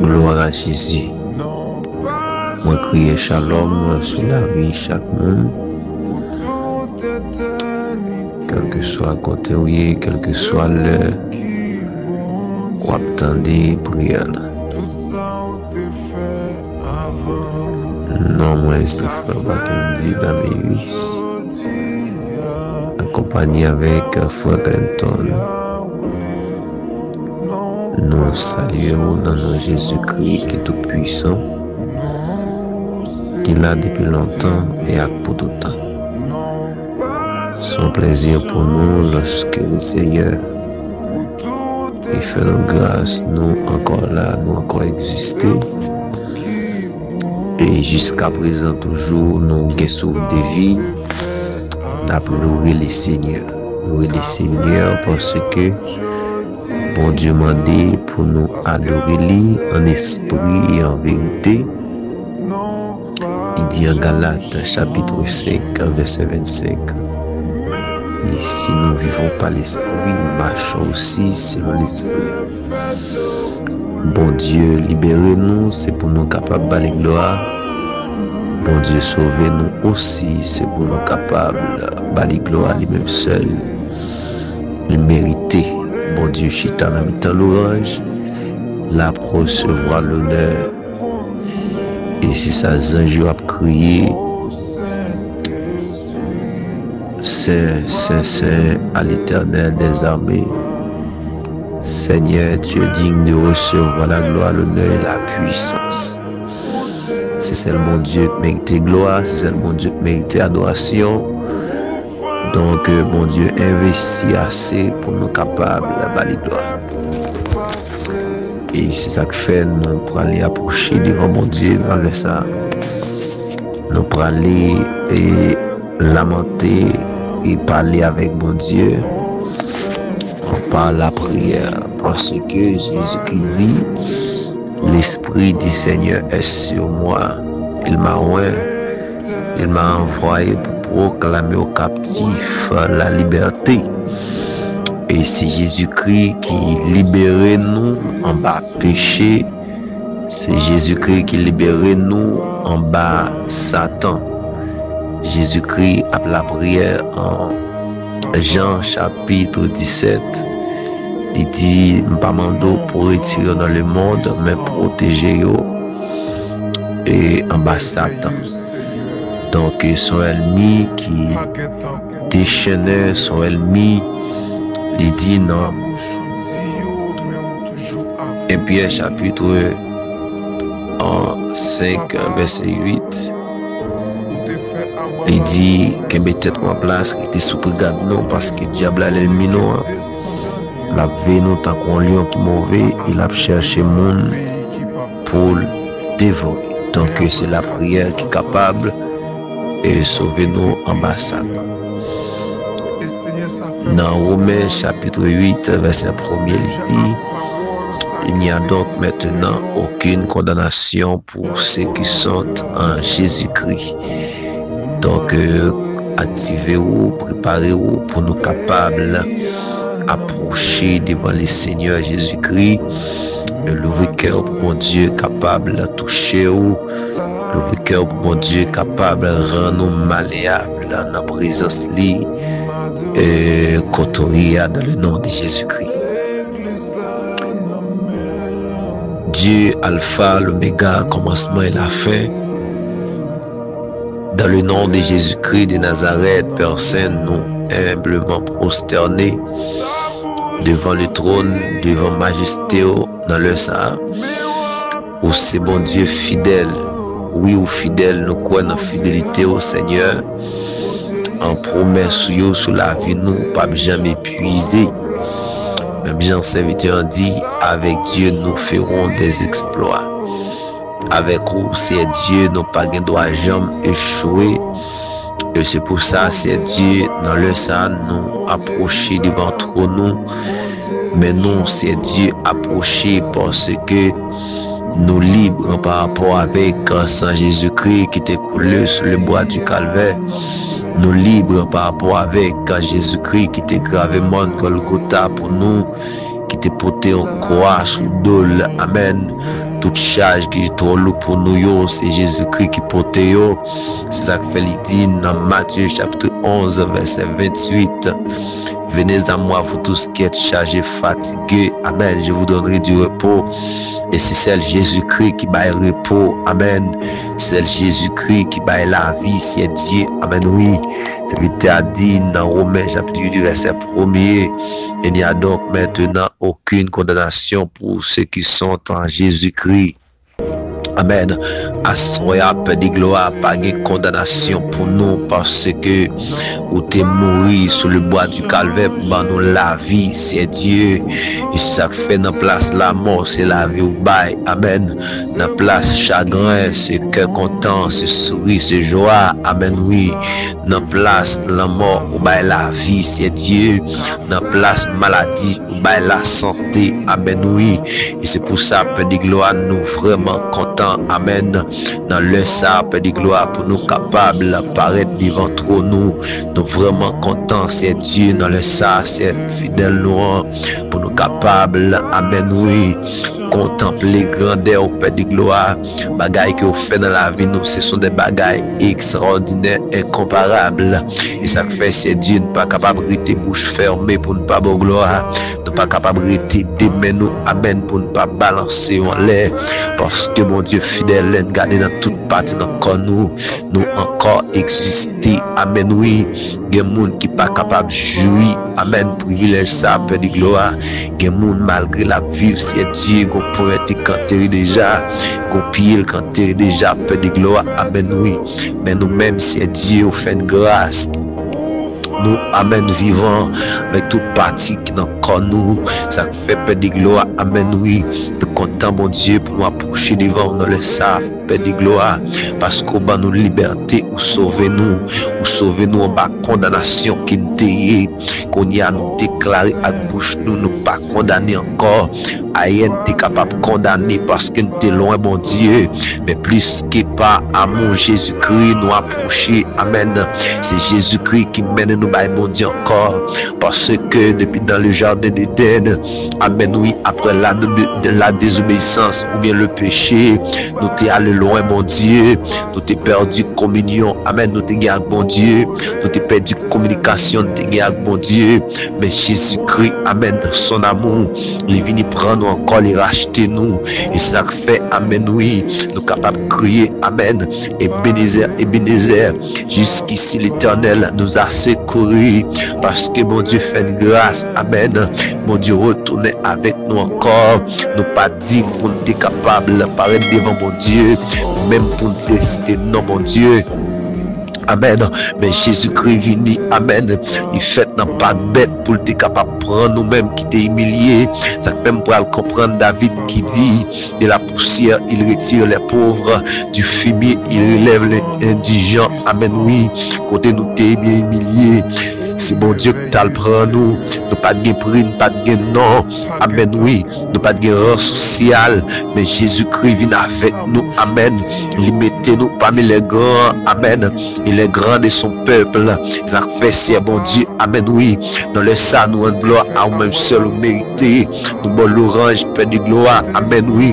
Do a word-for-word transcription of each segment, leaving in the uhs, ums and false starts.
Glwa a Jezi. Mwen kriye shalòm sou lavi chak moun. Kèlkeswa kote w ye, kèlkeswa lè w ap tande priyè la. Non mwen se frè Mackendy Dameus, akonpanye avèk frè Clinton. Nou salye w nan non Jezikri ki toupwisan, ki la depi lontan e ak pou toutan. Se yon plezi pou nou lòske Lesenyè li fè nou gras, nou ankò la, nou ankò egziste. E jiska prezan toujou, nou gen souf de vi. N ap louwe Lesenyè. Louwe Lesenyè paske Bondye mande pou nou adore li an espri e an verite. Li di an Galat, chapit senk, vèsè vennsenk, e si nous vivons par l'Esprit, nous marchons aussi selon l'Esprit. Bondye libere nou, se pou nou kapab ba li glwa. Bondye sove nou osi, se pou nou kapab ba li glwa, li menm sèl. Li merite. Bondye chita nan mitan lwanj, l ap resevwa lonè. E se sa zanj yo ap kriye, Sen, sen, sen à l'Éternel des armées. Seigneur, tu es digne de recevoir la gloire, l'honneur et la puissance. Se sèl Bondye k merite glwa, se sèl Bondye k merite adorasyon. Donk, Bondye envesti ase pou nou kapab ba li glwa. E se sa k fè nou prale apwoche devan Bondye nan lè sa a. Nou prale e lamante e pale avèk Bondye pa lapriyè. Paske Jezikri di, L'Esprit du Seigneur est sur moi. Il m'a oint, il m'a envoyé pour proclamer aux captifs la liberté. E se Jezikri ki libere nou anba peche. Se Jezikri ki libere nou anba Satan. Jezikri ap lapriyè an Jan chapit disèt, li di, M pa mande w pou retire yo nan lemonn, men pwoteje yo, e, anba Satan. Donk, se yon ènmi ki dechennen, se yon ènmi, li di nan en Pyè chapit senk, vèsè uit, li di, Kenbe tèt nou an plas, rete sou prigad nou, paske dyab la, lènmi nou an, l ap veye nou tankou yon lyon ki move, e l ap chèche moun pou l devore. Donk, se lapriyè ki kapab, e, sove nou anba Satan. Nan Women chapit uit, vèsè premye, li di, Il n'y a donc maintenant aucune condamnation pour ceux qui sont en Jésus-Christ. Donk, euh, aktive w, prepare w pou nou kapab apwoche devan le Seigneur Jésus-Christ. Louvri kè w pou Bondye kapab touche w. Louvri kè w pou Bondye kapab rann ou maleyab nan prezans li, euh, kote w ye a, dans le nom de Jésus-Christ. Dieu, Alpha, l'Oméga, commencement et la fin. Dans le nom de Jésus-Christ de Nazareth, Père Saint, nous humblement prosternés devant le trône, devant majesté w nan lè sa a. Ou se Bondye fidèl. Wi, ou fidèl, nou kwè nan fidelite w, Senyè. An pwomès ou yo sou lavi nou p ap janm epuize. Menm jan sèvitè an di, avec Dieu, nous ferons des exploits. Avèk ou, Seyè Dye, nou pa gen dwa janm echwe. E se pou sa, Seyè Dye, nan lè sa a, nou apwoche devan twòn ou. Men nou, Seyè Dye, apwoche paske nou lib pa rapò avèk san Jezikri ki te koule sou le bwa di Kalvè. Nou lib pa rapò avèk Jezikri ki te grave mòn Golgota pou nou. te pote yon kwa sou do l. Amèn. Tout chaj ki twò lou pou nou yo, se Jezikri ki pote yo. Se sa k fè li di nan Matye chapit onz, vèsè venntuit, Venez à moi, vous tous qui êtes chargés, fatigués. Amen. Je vous donnerai du repos. Et c'est seul Jésus-Christ qui baille repos. Amen. Seul Jésus-Christ qui baille la vie, c'est Dieu. Amen. Oui. Serviteur a dit dans Romains chapitre huit, verset premier, il n'y a donc maintenant aucune condamnation pour ceux qui sont en Jésus-Christ. Amèn. Aswè a, Pè de glwa, pa gen kondanasyon pou nou, paske ou te mouri sou le bwa di kalvè pou ban nou lavi, Seyè Dye. E sa k fè nan plas lamò, se lavi ou bay. Amèn. Nan plas chagren, se kè kontan, se souri, se jwa. Amèn, wi. Nan plas lanmò, ou bay lavi, Seyè Dye. Nan plas maladi, ou bay lasante. Amèn, wi. E se pou sa, Pè de glwa, nou vrèman kontan. Amèn. Nan lè sa, Pè de glwa, pou nou kapab parèt devan twòn ou, nou vrèman kontan, Seyè Dye, nan lè sa, Seyè fidèl nou an, pou nou kapab, amèn, wi, kontanple grandè w, Pè de glwa. Bagay ke w fè nan lavi nou, se son de bagay ekstraòdinè, enkonparab. E sa k fè, Seyè Dye, nou pa kapab rete bouch fèmen pou n pa ba w glwa. Nou pa kapab rete de men nou, amèn, pou n pa balanse yo anlè. Paske Bondye fidèl, lè n gade nan tout pati nan kò nou, nou ankò egziste. Amèn, wi. Gen moun ki pa kapab jwi, amèn, privilèj sa, Pè de glwa. Gen moun, malgre l ap viv, Seyè Dye, gon ponyèt li k anteri deja, gon pye l k anteri deja, Pè de glwa. Amèn, wi. Men nou menm, Seyè Dye, ou fè n gras. Nou, amèn, vivan, avèk tout pati ki nan kò nou. Sa k fè, Pè de glwa, amèn, wi. Nou kontan, Bondye, pou nou apwoche devan w nan lè sa, Pè de glwa, paske w ban nou libète, ou sove nou, ou sove nou anba kondanasyon ke n te ye. Kounye a, nou deklare ak bouch nou, nou pa kondane ankò. Ayè n te kapab kondane paske n te lwen Bondye, men plis ke pa amou Jezikri, nou apwoche. Amèn. Se Jezikri ki mennen nou bay Bondye ankò, paske depi dans le jardin d'Éden, amèn, wi, apre la, la désobéissance oubyen le péché, nou te ale lwen Bondye, nou te pèdi kominyon, amèn, nou te gen ak Bondye, nou te pèdi kominikasyon nou te gen ak Bondye, men Jezikri, amèn, son amour, li vini pran nou ankò, li rachte nou, e sa k fè, amèn, wi, nou kapab kriye, amèn, Ebenezè, Ebenezè, jusqu'ici l'Éternel nous a secourus, paske Bondye fè n gras, amèn, Bondye retounen avèk nou ankò, nou pa diy pou n te kapab parèt devan Bondye, menm pou n te site non Bondye. Amèn. Men Jezikri vini, amèn. Li fèt nan pak bèt pou l te kapab pran nou menm ki te imilye. Sa k fè m pral konprann David ki di, de la poussière, il retire les pauvres, du fumier, il relève les indigents. Amèn, wi. Kote nou te byen imilye, se Bondye ki t al pran nou. Nou pa t gen pri, nou pa t gen non. Amèn, wi. Nou pa t gen ran sosyal, men Jezikri vin avèk nou. Amèn. Li mete nou pami les grands. Amèn. Et les grands de son peuple. Sa k fè, Seyè Bondye. Amèn, wi. Nan lè sa, nou rann glwa a ou menm sèl ou merite. Nou ba w lwanj, Pè de glwa. Amèn, wi.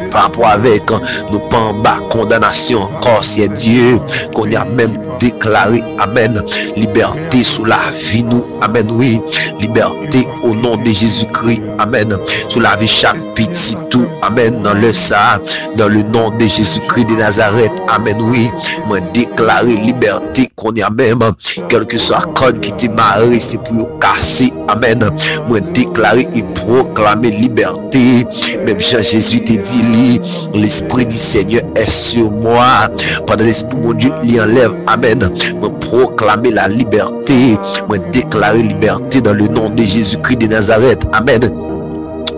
Pa rapò avèk nou pa anba kondanasyon ankò, Seyè Dye. Kounye a menm deklare, amèn, libète sou lavi nou. Amèn, wi. Libète o non de Jezikri. Amèn. Sou lavi chak pitit ou. Amèn. Nan lè sa, dans le nom de Jésus-Christ de Nazareth. Amèn, wi. Mwen deklare libète kounye a menm. Kèlkeswa kòd ki te mare, se pou yo kase. Amèn. Mwen deklare e pwoklame libète. Menm jan Jezi te di li, L'Esprit du Seigneur est sur moi. Pandan Lespri Bondye li anlè m. Amèn. Mwen pwoklame la libète. Mwen deklare libète dans le nom de Jésus-Christ de Nazareth. Amèn.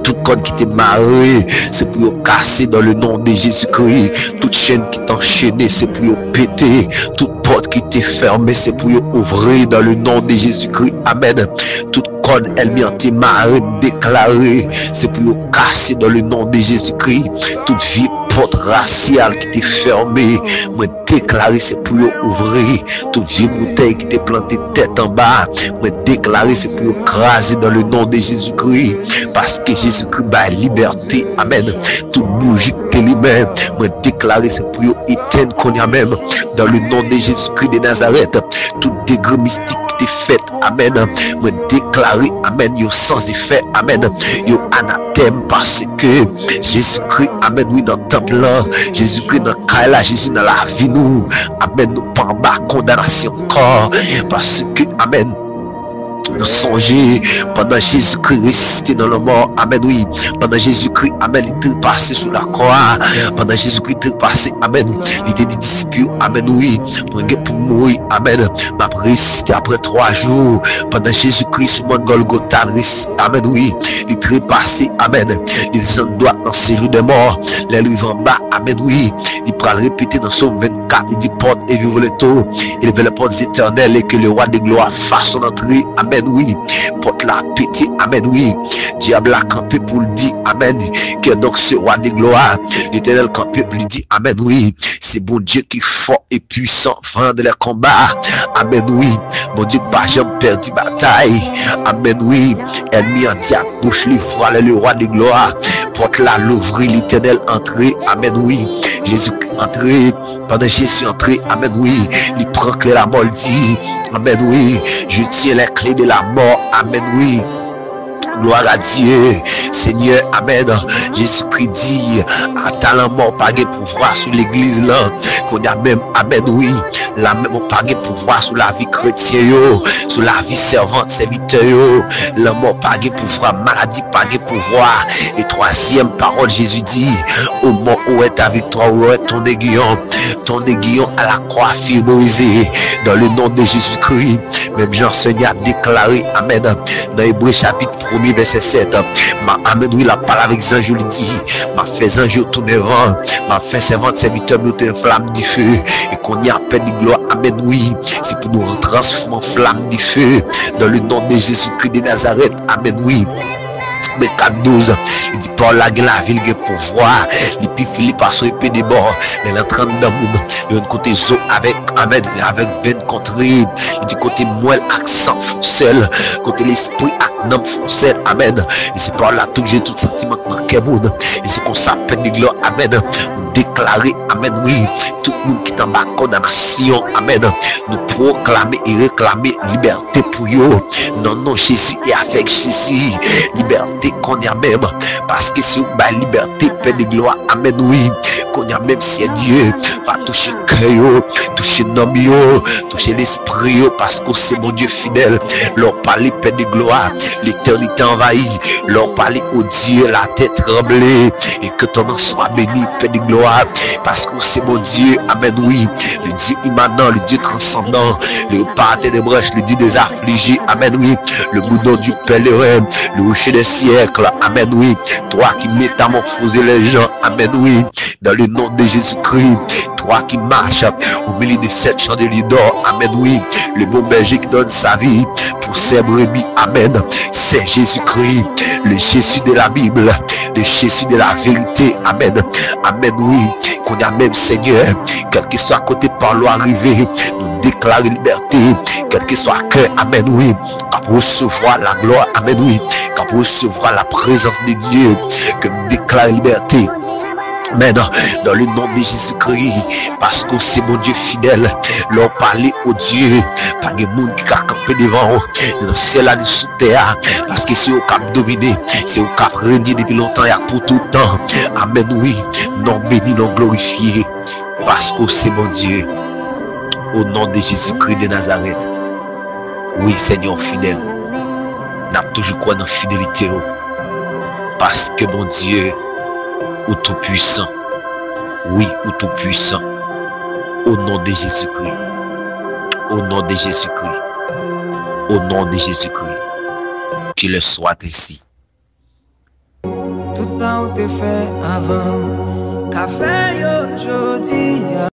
Tout kòd ki te mare, se pou yo kase dans le nom de Jésus-Christ. Tout chèn ki te anchene, se pou yo pete. Tout pòt ki te fèmen, se pou yo ouvri dans le nom de Jésus-Christ. Amèn. Tout kòd ènmi an te mare, m deklare, se pou yo kase dans le nom de Jésus-Christ. Tout vye pòt rasyal ki te fèmen, mwen deklare se pou yo ouvri. Tout vye boutèy ki te plante tèt anba, mwen deklare se pou yo kraze dans le nom de Jésus-Christ. Paske Jezikri bay libète, amèn. Tout bouji ki te limen, mwen deklare se pou yo etenn kounye a menm dans le nom de Jésus-Christ de Nazareth. Tout degre mistik ki te fèt, amèn, mwen deklare, amèn, yo san efè, amèn, yo anatèm, paske Jezikri, amèn, wi, nan tanp lan, Jezikri nan kay la, Jezi nan lavi nou, amèn, nou pa anba kondanasyon ankò, paske, amèn, nou sonje, pandan Jezikri resisite nan lanmò, amèn, wi, pandan Jezikri, amèn, li trepase sou lakwa, pandan Jezikri trepase, amèn, li te di disip yo, amèn, wi, mwen gen pou mouri, amèn, m ap resisite apre twa jou, pandan Jezikri sou mòn Gòlgota, l resi-, amèn, wi, li trepase, amèn, li desann dwat nan sejou dè mò, lè l rive anba, amèn, wi, li pral repete nan Sòm vennkat, li di: Porte et j'ouvre le tau, et les portes éternelles, et que le roi de gloire fasse son entrée, amèn, wi, pòt la pete, amèn, wi, dyab la kanpe pou l di, amèn, qui est donc ce roi de gloire, Letènèl kanpe pou li di, amèn, wi, se Bondye ki fò e pwisan, vayan dan lè konba. Amèn, wi. Bondye k pa janm pèdi batay. Amèn, wi. Ènmi an di ak bouch li, vwala le rwa de glwa. Pòt la louvri, Letènèl antre. Amèn, wi. Jezi antre. Pandan Jezi antre, amèn, wi. Li pran kle lamò, li di, amèn, wi. Je tiens les clés de la mort. Amèn, wi. Gloire à Dieu. Senyè, amèn. Jezikri di, ata lanmò pa gen pouvwa sou legliz lan. Kounye a menm, amèn, wi. Lanmò pa gen pouvwa sou lavi kretyen yo, sou lavi sèvant, sèvitè yo. Lanmò pa gen pouvwa, maladi pa gen pouvwa. E twazyèm pawòl, Jezi di, ô mort, où est ta victoire, où est ton aiguillon? Ton aiguillon à la croix fut brisé dans le nom de Jésus-Christ. Menm jan Senyè a deklare, amèn, nan Ebre chapit premye vèsè sèt, ma, amèn, wi, l ap pale avèk zanj yo, li di, m ap fè zanj yo tounen van, m ap fè sèvant sèvitè m yo tounen flam dife. E kounye a, pè de glwa, amèn, wi, se pou nou transfòme an flam dife dans le nom de Jésus-Christ de Nazareth, amèn, wi. Mèt kat douz, li di, pawòl la gen lavi, li gen pouvwa, li pi fil, li pase yon epe de bò, lè l antre anndan moun, li jwenn kote zo avèk, amèn, avèk venn kontre, li di kote mwèl ak san fon sèl, kote lespri ak nanm fon sèl, amèn. E se pawòl la tou ki jere tout santiman k nan kè moun. E se konsa, pè de glwa, amèn, nou deklare, amèn, wi, tout moun ki t anba kondanasyon, amèn, nou pwoklame e reklame libète pou yo, nan non Jezi e avèk Jezi, libète kounye a menm, paske se ou k bay libète, pè de glwa, amèn, wi, kounye a menm, Senyè Dye, va touche kè yo, touche nanm yo, touche lespri yo, paske w se Bondye fidèl. Lè w pale, pè de glwa, letènite anvayi. Lè w pale, o Dye, latè tranble, e ke ton non swa beni, pè de glwa, paske w se Bondye, amèn, wi, le Dieu immanent, le Dieu transcendant, le reparateur des brèches, le Dieu des affligés, amèn, wi, le boudon du pèlerin, le rocher des siècles, amèn, wi, toi qui métamorphoses les gens, amèn, wi, dans le nom de Jésus-Christ, toi qui marches au milieu de sept chandeliers d'or, amèn, wi, le bon berger qui donne sa vie pour ses brebis, amèn, c'est Jésus-Christ, le Jésus de la Bible, le Jésus de la vérité, amèn, amèn, wi, kounye a menm, Senyè, kèlkeswa kote pawòl la rive, nou deklare libète, kèlkeswa kè, amèn, wi, k ap resevwa la glwa, amèn, wi, k ap resevwa la prezans de Dye, ke m deklare libète. Amèn. Dans le nom de Jésus-Christ, paske w se Bondye fidèl, lè w pale, o Dye, pa gen moun ki ka kanpe devan w, ni nan syèl la, ni sou tè a, paske se ou k ap domine, se ou k ap renye depi lontan e ak pou tout tan. Amèn, wi, non beni, non glorifye, paske w se Bondye. O non de Jezikri de Nazarèt. Wi, Senyè, w fidèl. N ap toujou kwè nan fidelite w. Paske, Bondye, ou tou pwisan. Wi, ou tou pwisan. O non de Jezikri. O non de Jezikri. O non de Jezikri. Qu'il en soit ainsi. Tout sa ou te fè avan, ka fè yo jodi a.